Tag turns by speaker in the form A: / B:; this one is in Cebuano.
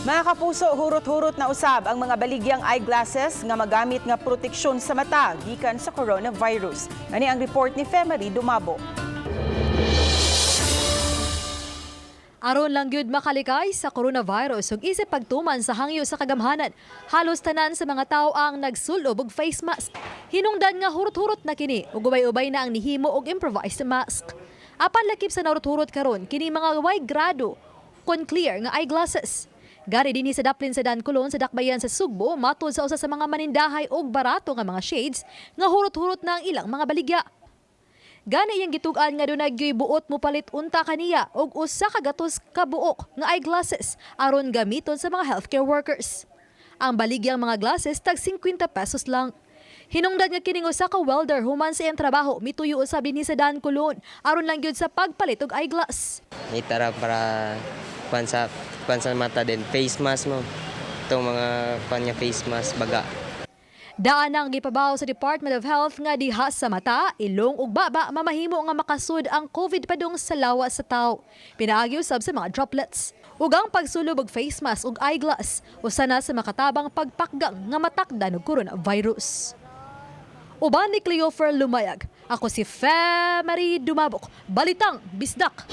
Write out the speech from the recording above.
A: Mga kapuso, hurot-hurot na usab ang mga baligyang eyeglasses nga magamit nga proteksyon sa mata gikan sa coronavirus. Ani ang report ni Femary Dumabo.
B: Aron lang gyud makalikay sa coronavirus ug isip pagtuman sa hangyo sa kagamhanan, halos tanan sa mga tawo ang nagsulob og face mask. Hinungdan nga hurot-hurot na kini ug ubay-ubay na ang nihimo og improvised mask. Apan lakip sa nahurot-hurot karon kini mga way grado kon clear nga eyeglasses. Gari dinhi sa daplin sa Dan Colon sa dakbayan sa Sugbo, matud sa usa sa mga manindahay og barato nga mga shades nga hurot-hurot na ang ilang mga baligya. Gani iyang gitug-an nga dunay gyoy buot mopalit unta kaniya og 100 ka buok nga eyeglasses aron gamiton sa mga healthcare workers. Ang baligyang mga glasses tag 50 pesos lang. Hinungdan nga kining usa ka welder, human sa iyang trabaho mituyo usab dinhi sa Dan Colon aron lang gyud sa pagpalit og eyeglass.
C: Itara para kwan sa mata din. Face mask mo. Itong mga kwan nga face mask baga.
B: Daan ang gipabaw sa Department of Health nga diha sa mata, ilong ug baba mamahimo nga makasud ang COVID padung sa lawas sa tawo. Pinaagi usab sa mga droplets. Ug ang pagsulob og face mask ug eyeglass usa na sa makatabang pagpakgang nga matakdan og coronavirus. Uban ni Cleofer Lumayag, ako si Fe Marie Dumabok. Balitang Bisdak.